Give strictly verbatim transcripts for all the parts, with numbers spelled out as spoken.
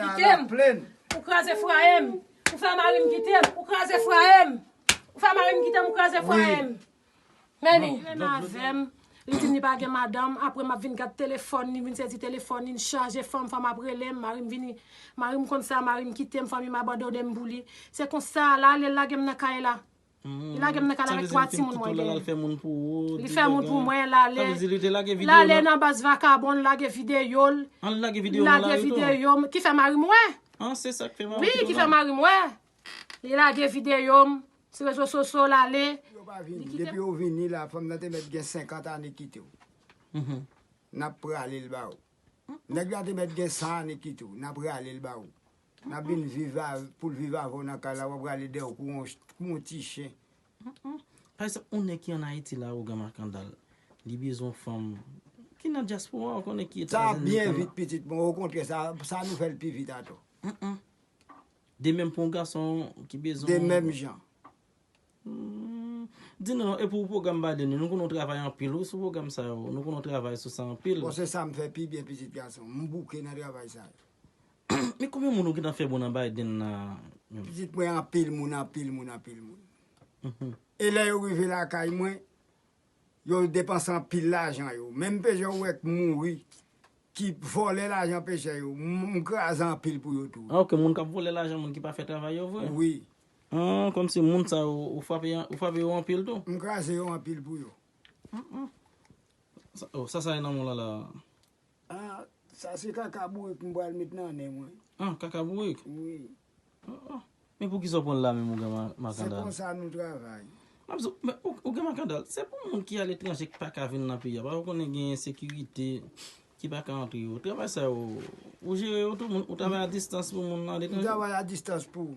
Kite m. Ou kraze fwaye m. Ou fè mari m kite m. Ou kraze fwaye m. Ou fè mari m kite m, ou kraze fwaye m. Men li rele avè m. Li di m li pa gen madanm. Apre m ap vin gad telefòn li, vin sezi telefòn li, li chaje fanm, fanm ap rele m. Mari m vini, mari m konn sa, mari m kite m, fanmi m abandone m pou li. Se konsa, l ale, l lage m nan kay la. Li lage m nan kay la avèk twa timoun mwen gen. Li fè moun pou mwen, l ale. L ale nan baz vakabon, l lage videyo l. L lage videyo m. Ki fè mari m wè. Wi, ki fè mari m wè. Li lage videyo m sou rezo sosyo, l ale. Yo pa vini. Depi yo vini la, fanm nan te mèt gen senkant ane kite w. N ap prale l ba ou. Nèg la te mèt gen san ane kite w. N ap rale l ba ou. N ap vin viv a, pou l viv avè w nan kay la, w ap rale dèyè w kou yon, kou yon ti chen. Pa egzanp, yon nèg ki ann Ayiti la, ougan makandal, li bezwen yon fanm ki nan dyaspora, ou konnen ki Etazini. Sa byen vit, pitit mwen. Okontrè, sa, sa nou fè l pi vit atò. De menm pou yon gason ki bezwen. De menm jan. Hmm. Di nou non, e pou pwogram Biden yo, nou konnen w travay anpil wi sou pwogram sa yo, nou konnen w travay sou sa anpil. Bon, se sa m fè pi byen, pitit gason m. M bouke nan travay sa yo. Men konbyen moun ou gentan fè bon nan Biden la? Pitit mwen, anpil moun, anpil moun, anpil moun. E lè yo rive lakay mwen, yo depanse anpil lajan yo. Menm pechè ou wè k mouri, ki vòlè lajan pechè yo, m, m kraze anpil pou yo tou. Ah, ok, moun k ap vòlè lajan moun ki pa fè travay yo vre? Wi. Ah, kòmsi moun sa yo, ou frape, ou frape yo anpil tou? M kraze yo anpil pou yo. Sa, oh, sa, sa e nan men w la la? Ah, sa se kaka bourik m pral met nan nen mwen. Ah, kaka bourik? Wi. Ah, ah. Men poukisa w pran l la menm, ougan ma-, makandal? Se konsa nou travay. M ap di w, men ou, ougan makandal, se pou moun ki aletranje ki pa ka vin nan peyi a. Paske ou konnen gen ensekirite ki pa ka antre yo. Travay sa yo, ou jere yo tou, moun, ou travay a distans pou moun nan aletranje? M travay a distans pou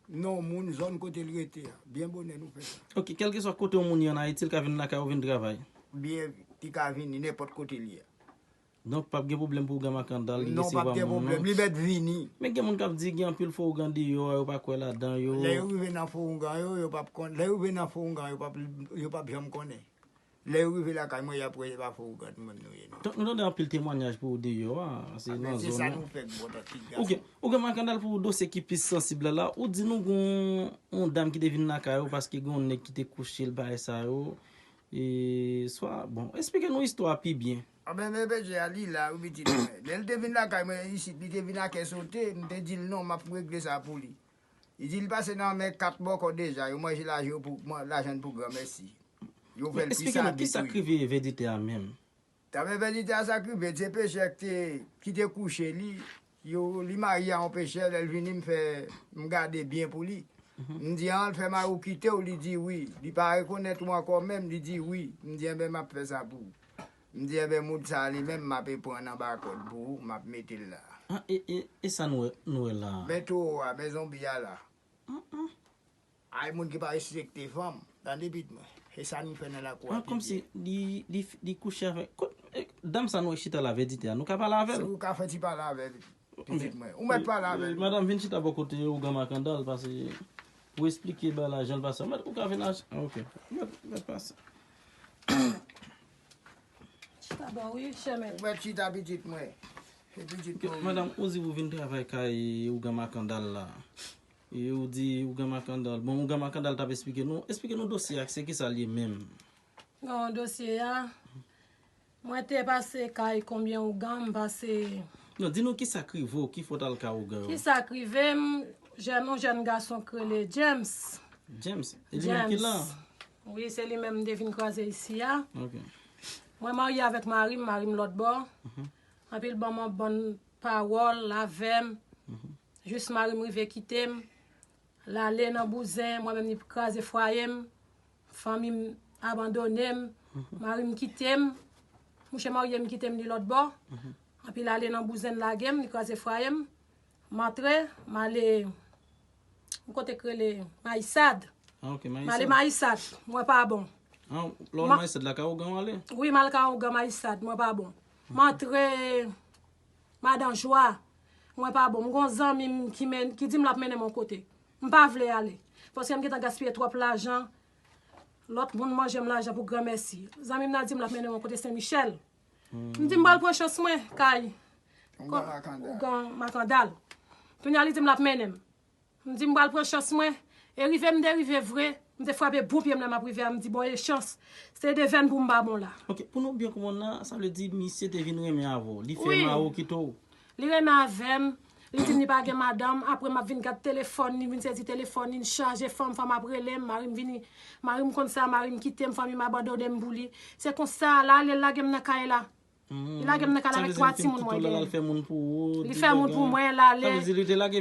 non moun, zòn kote l rete a. Byen bonè nou fè sa. Ok, kèlkeswa kote yon moun ye ann Ayiti, l ka vin lakay ou vin travay? Byen, li ka vini nenpòt kote l ye a. Donk, p ap gen pwoblèm pou ougan makandal, li resevwa moun nan? Non, p ap gen pwoblèm. Li mèt vini. Men gen moun k ap di gen anpil fo ougan deyò a, yo pa kwè ladan yo. Lè yo rive nan fo ougan yo, yo p ap konn, lè yo rive nan fo ougan, yo p ap, yo p ap janm konnen. Lè yo rive lakay mwen, y ap wè se pa fo ougan menm nou ye, non. Donk, nou tande anpil temwanyaj pou ou deyò a, se nan zòn nan. Se sa nou fè k bon tanti gason. Ok, ougan makandal, pou dosye ki pi sansib la la, ou di nou gon yon dam ki te vin lakay ou paske gon nèg ki te kouche l, bagay sa yo. E, swa, bon, esplike nou istwa a pi byen. Anben, men pechè a, li la, wi, pitit mwen. Lè l te vin lakay mwen isit, li te vin a kè sote, m te di l non, m ap regle sa pou li. Li di l pase nan men kat bòkò deja, yo manje lajan pou, lajan pou granmèsi. Yo fè l pi sabit wi. Esplike nou, kisa k rive vèditè a menm? Anben, vèditè a, sa k rive, se pechè ki te, ki te kouche li, yo, li marye a yon pechè, lè l vini, m fè, m gade byen pou li. M di, an, l fè mari w kite w? Li di wi. Li pa rekonèt ou ankò menm? Li di wi. M di, enben, m ap fè sa pou ou. M di, enben, moun sa a li menm, m ape pran anba kòd pou ou, m ap mete l la. Ah, e, e, e sa nou wè, nou wè la a? Men towo a, men zonbi a la. Ay, moun ki pa respekte fanm. Tande, pitit mwen. E sa nou fè nan lakou a pi byen. Ah, kòmsi li, li, li kouche avèk, kot, e, dam sa nou wè chita la, vèditè a, nou ka pale avè l? Si ou ka fè ti pale avè l. Pitit mwen. Ou mèt pale avè l. Madanm, vin chita bò kote ougan makandal, pase pou esplike bagay la jan l pase. Ou mèt, ou ka vin la, ah, ok. Ou mèt, ou mèt pase. Chita bò wi, chèmen. Ou mèt chita, pitit mwen. Se pitit mwen wi. Madanm, ou di ou vin travay kay ougan makandal la. E ou di ougan makandal. Bon, ougan makandal t ap esplike nou. Esplike nou dosye a, se kisa l ye menm? Bon, dosye a, mwen te pase kay konbyen ougan, m pase. Non, di nou kisa k rive w, ki fè w t al kay ougan yo? Kisa k rive m, jèn, yon jèn gason k rele James. James? E li menm ki la? Wi, se li menm m te vin kwaze isi a. Ok. Mwen marye avèk mari m, mari m lòt bò. Anpi l ban m yon bann pawòl avè m. Jis mari m rive kite m. L ale nan bouzen, mwen menm li kraze fwaye m. Fanmi m abandone m. Mari m kite m. Mouche marye m kite m li lòt bò. Anpi l ale nan bouzen, l lage m, li kraze fwaye m. M antre, m ale yon kote k rele Mayisad. Ah, ok, Mayisad. M ale Mayisad, mwen pa bon. Ah, lè w al Mayisad la, kay ougan w ale? Wi, m al kay ougan Mayisad, mwen pa bon. M antre Madan Jwa, mwen pa bon. M gon zanmi m ki men, ki di m l ap mennen m yon kote. M pa vle ale. Paske m gentan gaspiye twòp lajan. Lòt moun manje m lajan pou granmèsi. Zanmi m nan di m l ap mennen m yon kote Sen Michèl. M di m pral pran chans mwen, kay. Ougan Makandal. Kounye a li di m l ap mennen m. M di m pral pran chans mwen. E rive m te rive vre. M te frape bon pye m lè m ap rive a, m di bon e chans. Se devèn pou m pa bon la. Ok, pou nou byen konprann la, sa vle di misye te vin renmen avè w. Li fè Wi. Mawokito w. Li renmen avè m. Li di m li pa gen madanm. Apre m ap vin gad telefòn li, vin sezi telefòn li, li chaje fanm, fanm ap rele m, mari m vini, mari m konn sa, mari m kite m, fanmi m abandone m pou li. Se konsa, l ale, l lage m nan kay la. Li lage m nan kay la avèk twa timoun mwen genyen. Li fè moun pou mwen, l ale.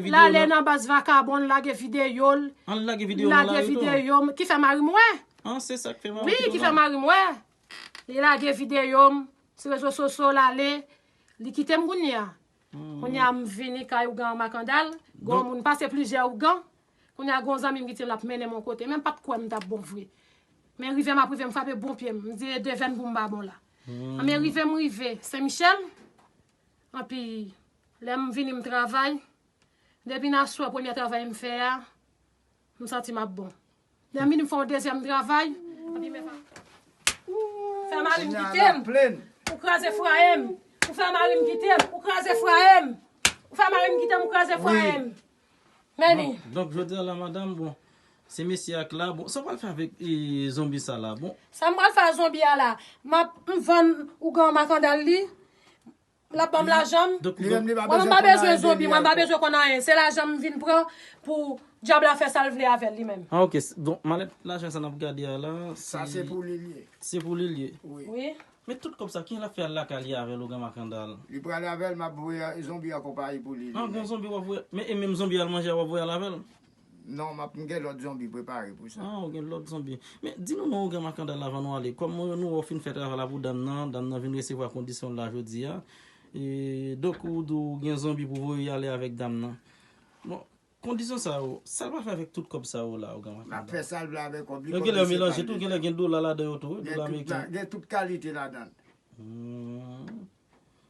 L ale nan baz vakabon, l lage videyo l. An, l lage videyo l. Lage videyo m, ki fè mari m wè. An, se sa k fè mari m. Wi, ki fè mari m wè. Li lage videyo m sou rezo sosyo, l ale. Li kite m kounye a. Kounye a m vini kay ougan Makandal. Gon moun pase plizyè ougan. Kounye a gon zanmi m ki di l ap mennen m yon kote. Men m pa t kwè m t ap bon vre. Men rive m ap rive, m frape bon pye m. M di e devèn pou m pa bon la. Anben rive m rive Sen Michèl. Anpi lè m vini m travay. Depi nan aswè premyè travay m fè a, m santi m ap bon. Lè m vini m fè yon dezyèm travay. Anpi men fè mari m kite m. Ou kraze fwaye m. Ou fè mari m kite m. Ou kraze fwaye m. Ou fè mari m kite m, ou kraze fwaye m. Men li. Donk, donk jodi a la, madanm, bon, se mesye a k la. Bon, sa w pral fè avèk e, zonbi sa la? Bon. Sa m pral fè a zonbi a la? M ap m vann ougan Makandal li. L ap ban m lajan m. Donk, Li menm li pa mwen, m bezwen pa konn bezwen anyen de zonbi, li mwen, m pa ankò. Bezwen konn anyen. Se lajan m vin pran pou dyab la fè sa l vle avè l li menm. Ah, ok. Donk, malèt lajan sa n ap gade a la, Sa se pou li l ye. Se pou li l ye. Wi. Wi. Men tout kòb sa, kijan l ap fè al lakay li avè l, ougan Makandal? Li prale avè l, m ap voye zonbi an konpayi pou li, li menm. Ah, gon zonbi w ap voye? Men e menm zonbi al manje a, w ap voye al avè l? Non, m ap, m gen lòt zonbi prepare pou sa. Ah, ou gen lòt zonbi. Men, di nou non, ougan Makandal, avan nou ale. Kòm nou wè w fin fè travay la pou dam nan, dam nan vin resevwa kondisyon l la jodi a. E, donk, ou di w gen zonbi pou voye ale avèk dam nan. Bon, kondisyon sa yo, sa l pral fè avèk tout kòb sa yo la, ougan Makandal? L ap fè sa l vle avèk kòb li. Yo genlè yo melanje tou, genlè gen dola ladan yo tou, wi, dola ameriken. Gen tout kalite ladan l. Hmm.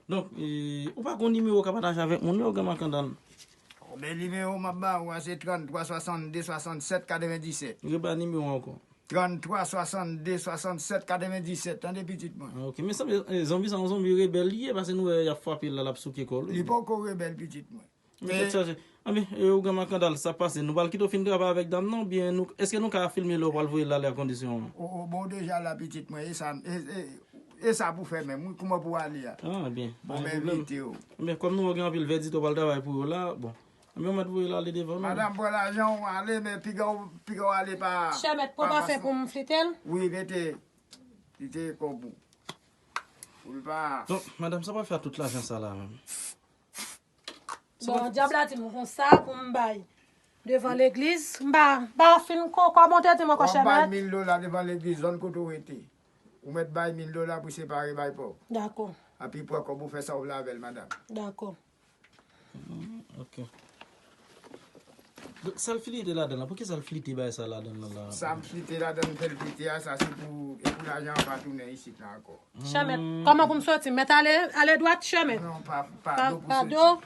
Donk, e, ou pa gon nimewo w ka pataje avèk moun yo, ougan Makandal? Men nimewo m ap ba ou a se tranntwa swasannde swasannsèt katrevendisèt. Reba nimewo an ankò. Tranntwa swasannde swasannsèt katrevendisèt, tande pitit mwen. Ah, ok. Men sanble, e, zonbi sa, yon zonbi rebèl li ye, paske nou wè y ap frape l la, l ap souke kò l. Li poko rebèl, pitit mwen. Men tèt chaje. Anben, e, ougan Makandal, sa pase. Nou pral kite w fin travay avèk dam nan, oubyen nou, èske nou ka filme lè w pral voye l ale a kondisyon an? O, o, bon, deja la, pitit mwen, e sa, e, e, e sa pou fè menm, wi, kouman pou ale a? Ah, byen. Bon, pa gen pwoblèm. Enben, kòm nou wè w gen anpil vèditò w pral travay pou yo la, bon. Enben, w mèt voye l ale devan nou. Madanm, pran lajan w ale, men piga w, piga w ale pa, Chèmèt, pran pa pafen pou m flite l? Wi, mete, flite kòb ou. Pou l pa Donk, madanm, sa w pral fè ak tout lajan sa la menm? Bon, dyab la di m konsa pou m bay devan legliz. M pa, m pa fin ko-, kòman w te di m ankò, Chèmèt? W ap bay mil dola devan legliz, zòn kote w rete. Ou mèt bay mil dola pou separe bay pòv. Dakò. Epi pran kòb ou fè sa w vle avè l, madanm. Dakò. Hmm, ok. Donk, sa l flite ladan l la? Poukisa l flite bagay sa ladan l la? Sa m flite ladan l, m fè l flite a, sa se pou, e pou lajan an pa tounen isit la ankò. Chèmèt, kòman pou m soti? M mèt ale, ale dwat, Chèmèt? Non, pa, pa do pou soti. Pa do.